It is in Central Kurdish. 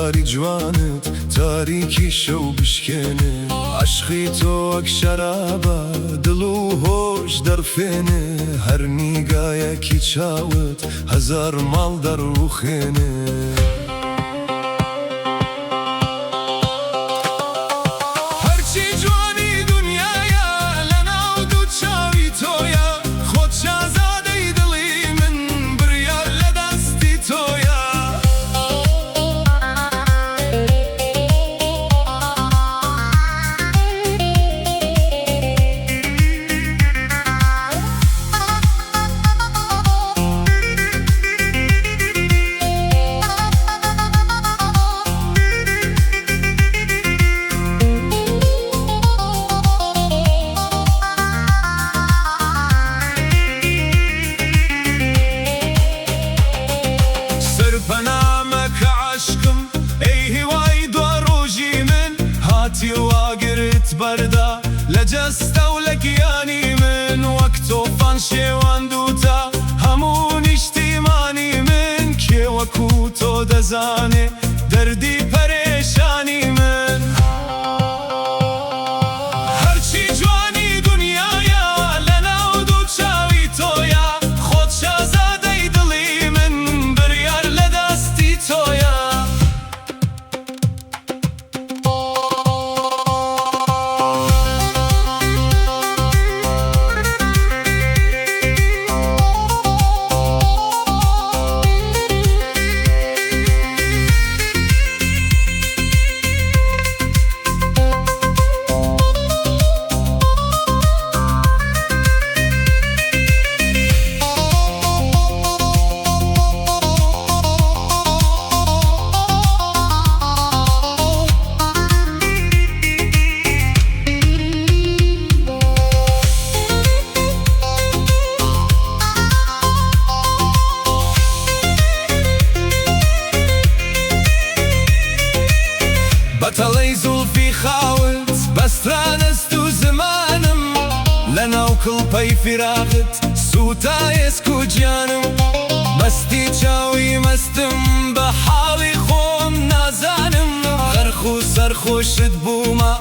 ڕوخساری جوانت تاریکی شەو بشکێنێ. عەشقی تۆ وەک شەرابە دڵ و هۆش دەڕفێنێ. هەر نیگایەکی چاوت هەزار ماڵ دەڕوخێنێ. هەرچی جوانی دونیایە لەناو دوو چاوی تۆیە. خۆت شازادەی دڵی من بڕیار لە دەستی تۆیە. سەرپەنامە کە عەشقم ئەی هیوای دواڕۆژی من. هاتی و ئاگرت بەردا لە جەستە و لە گیانی من. وەک تۆفان شێواندووتە هەموو نیشتیمانی من. کێ وەکوو تۆ دەزانێ دەردی پەرێشانی من. هەرچی جوانی دونیایە لەناو دوو چاوی تۆیە. خۆت شازادەی دڵی من بڕیار لە دەستی تۆیە. بە تەڵەی زوڵفی خاوت بەسترا دەست و زمانم. لەناو کڵپەی فیراقت سووتا ئێسک و گیانم. مەستی چاوی مەستم بە حاڵی خۆم نازانم. غەرق و سەرخۆشت بوومە.